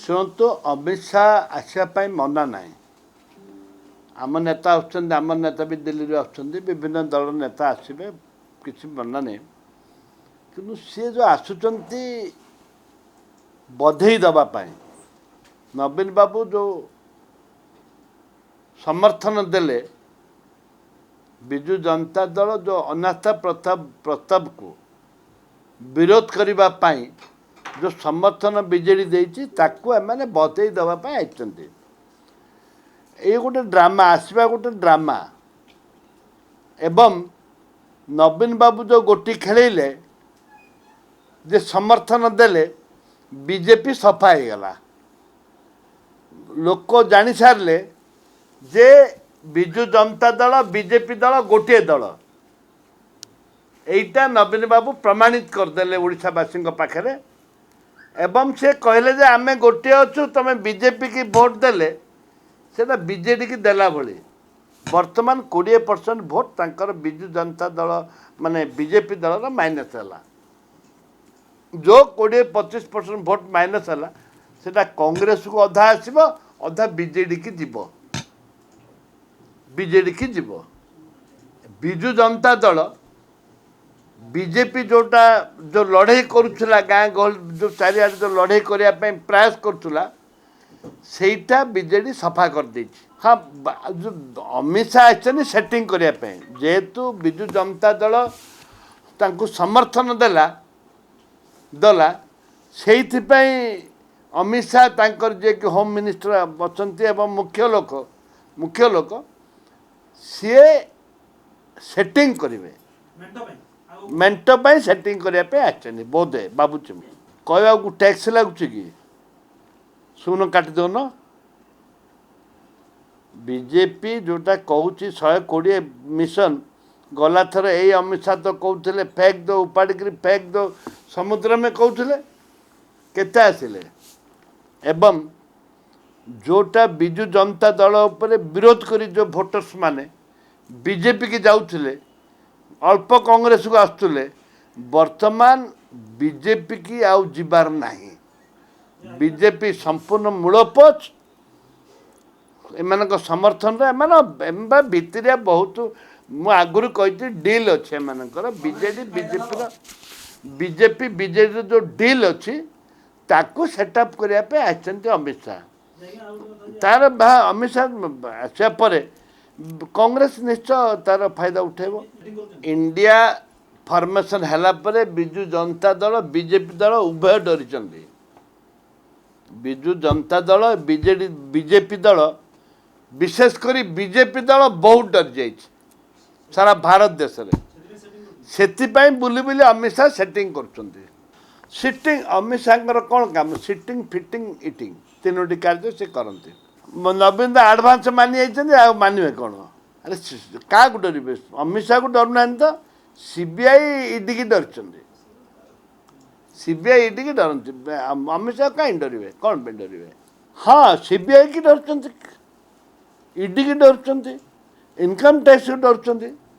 ଶୁଣନ୍ତୁ, ଅମିତ ଶାହ ଆସିବା ପାଇଁ ମନା ନାହିଁ। ଆମ ନେତା ଆସୁଛନ୍ତି, ଆମ ନେତା ବି ଦିଲ୍ଲୀରୁ ଆସୁଛନ୍ତି, ବିଭିନ୍ନ ଦଳର ନେତା ଆସିବେ, କିଛି ମନା ନାହିଁ। କିନ୍ତୁ ସିଏ ଯେଉଁ ଆସୁଛନ୍ତି ବଧେଇ ଦେବା ପାଇଁ, ନବୀନ ବାବୁ ଯେଉଁ ସମର୍ଥନ ଦେଲେ, ବିଜୁ ଜନତା ଦଳ ଯେଉଁ ଅନାସ୍ଥା ପ୍ରସ୍ତାବକୁ ବିରୋଧ କରିବା ପାଇଁ ଯେଉଁ ସମର୍ଥନ ବିଜେଡ଼ି ଦେଇଛି, ତାକୁ ଏମାନେ ବଧେଇ ଦେବା ପାଇଁ ଆସିଛନ୍ତି। ଏଇ ଗୋଟେ ଡ୍ରାମା, ଆସିବା ଗୋଟେ ଡ୍ରାମା। ଏବଂ ନବୀନ ବାବୁ ଯେଉଁ ଗୋଟି ଖେଳେଇଲେ ଯେ ସମର୍ଥନ ଦେଲେ, ବିଜେପି ସଫା ହେଇଗଲା। ଲୋକ ଜାଣିସାରିଲେ ଯେ ବିଜୁ ଜନତା ଦଳ, ବିଜେପି ଦଳ ଗୋଟିଏ ଦଳ। ଏଇଟା ନବୀନ ବାବୁ ପ୍ରମାଣିତ କରିଦେଲେ ଓଡ଼ିଶାବାସୀଙ୍କ ପାଖରେ। ଏବଂ ସେ କହିଲେ ଯେ ଆମେ ଗୋଟିଏ ଅଛୁ, ତୁମେ ବିଜେପିକି ଭୋଟ ଦେଲେ ସେଇଟା ବିଜେଡ଼ିକି ଦେଲା ଭଳି। ବର୍ତ୍ତମାନ 20% ଭୋଟ ତାଙ୍କର ବିଜୁ ଜନତା ଦଳ ମାନେ ବିଜେପି ଦଳର ମାଇନସ୍ ହେଲା। ଯେଉଁ 20-25% ଭୋଟ ମାଇନସ୍ ହେଲା, ସେଇଟା କଂଗ୍ରେସକୁ ଅଧା ଆସିବ, ଅଧା ବିଜେଡ଼ିକି ଯିବ, ବିଜେଡ଼ିକି ଯିବ। ବିଜୁ ଜନତା ଦଳ ବିଜେପି ଯେଉଁଟା ଯେଉଁ ଲଢ଼େଇ କରୁଥିଲା, ଗାଁ ଗହଳି ଯେଉଁ ଚାରିଆଡ଼େ ଯେଉଁ ଲଢ଼େଇ କରିବା ପାଇଁ ପ୍ରୟାସ କରୁଥିଲା, ସେଇଟା ବିଜେଡ଼ି ସଫା କରିଦେଇଛି। ହଁ, ଯେଉଁ ଅମିତ ଶାହ ଆସିଛନ୍ତି ସେଟିଂ କରିବା ପାଇଁ, ଯେହେତୁ ବିଜୁ ଜନତା ଦଳ ତାଙ୍କୁ ସମର୍ଥନ ଦେଲା, ସେଇଥିପାଇଁ ଅମିତ ଶାହ ତାଙ୍କର ଯିଏକି ହୋମ୍ ମିନିଷ୍ଟର ଅଛନ୍ତି ଏବଂ ମୁଖ୍ୟ ଲୋକ, ସିଏ ସେଟିଂ କରିବେ। ମେଣ୍ଟ ପାଇଁ ଆଉ ମେଣ୍ଟ ପାଇଁ ସେଟିଂ କରିବା ପାଇଁ ଆସିଛନ୍ତି ବୋଧେ ଭାବୁଛି ମୁଁ। କହିବାକୁ ଟ୍ୟାକ୍ସ ଲାଗୁଛି କି? ଶୂନ କାଟି ଦଉନ। ବିଜେପି ଯେଉଁଟା କହୁଛି 120 ମିଶନ, ଗଲାଥର ଏଇ ଅମିତ ଶାହ ତ କହୁଥିଲେ ଫେକ୍ ଦो, ଉପାଡ଼ିକିରି ଫେକ୍ ଦो ସମୁଦ୍ର ମେ କହୁଥିଲେ, କେତେ ଆସିଲେ? ଏବଂ ଯେଉଁଟା ବିଜୁ ଜନତା ଦଳ ଉପରେ ବିରୋଧ କରି ଯେଉଁ ଭୋଟର୍ସ ମାନେ ବିଜେପିକି ଯାଉଥିଲେ, ଅଳ୍ପ କଂଗ୍ରେସକୁ ଆସୁଥିଲେ, ବର୍ତ୍ତମାନ ବିଜେପିକି ଆଉ ଯିବାର ନାହିଁ। ବିଜେପି ସମ୍ପୂର୍ଣ୍ଣ ମୂଳପୋଛ। ଏମାନଙ୍କ ସମର୍ଥନରେ ଏମାନେ ବା ଭିତିରିଆ ବହୁତ, ମୁଁ ଆଗରୁ କହିଛି, ଡିଲ୍ ଅଛି ଏମାନଙ୍କର। ବିଜେଡି ବିଜେପିର, ବିଜେପି ବିଜେଡ଼ିର ଯେଉଁ ଡିଲ୍ ଅଛି, ତାକୁ ସେଟଅପ୍ କରିବା ପାଇଁ ଆସିଛନ୍ତି ଅମିତ ଶାହ। ଯାଇକି ଆଉ ଗୋଟେ କଥା ଯେ ତାର ବା ଅମିତ ଶାହ ଆସିବା ପରେ କଂଗ୍ରେସ ନିଶ୍ଚୟ ତାର ଫାଇଦା ଉଠେଇବ। ସେଟିଂ କରୁଛନ୍ତି। ଇଣ୍ଡିଆ ଫର୍ମେସନ୍ ହେଲା ପରେ ବିଜୁ ଜନତା ଦଳ, ବିଜେପି ଦଳ ଉଭୟ ଡରିଛନ୍ତି। ବିଜୁ ଜନତା ଦଳ, ବିଜେଡି, ବିଜେପି ଦଳ, ବିଶେଷ କରି ବିଜେପି ଦଳ ବହୁତ ଡରିଯାଇଛି ସାରା ଭାରତ ଦେଶରେ। ସେଥିପାଇଁ ସେଟିଂ କରୁଛନ୍ତି। ସେଥିପାଇଁ ବୁଲି ବୁଲି ଅମିତ ଶାହ ସେଟିଂ କରୁଛନ୍ତି। ସିଟିଂ, ଅମିତ ଶାହଙ୍କର କ'ଣ କାମ? ସିଟିଂ, ଫିଟିଂ, ଇଟିଂ, ତିନୋଟି କାର୍ଯ୍ୟ ସେ କରନ୍ତି। ନବୀନ ତ ଆଡ଼ଭାନ୍ସ ମାନି ଯାଇଛନ୍ତି, ଆଉ ମାନିବେ କ'ଣ? ଆରେ, କାହାକୁ ଡରିବେ? ଅମିତ ଶାହକୁ ଡରୁନାହାନ୍ତି ତ, ସିବିଆଇ ଇଡିକି ଡରିଛନ୍ତି। ସିବିଆଇ ଇଡିକି ଡରନ୍ତି, ଅମିତ ଶାହ କାହିଁ ଡରିବେ? କ'ଣ ପାଇଁ ଡରିବେ? ହଁ, ସିବିଆଇ କି ଡରୁଛନ୍ତି, ଇଡିକି ଡରୁଛନ୍ତି, ଇନକମ୍ ଟ୍ୟାକ୍ସକୁ ଡରୁଛନ୍ତି।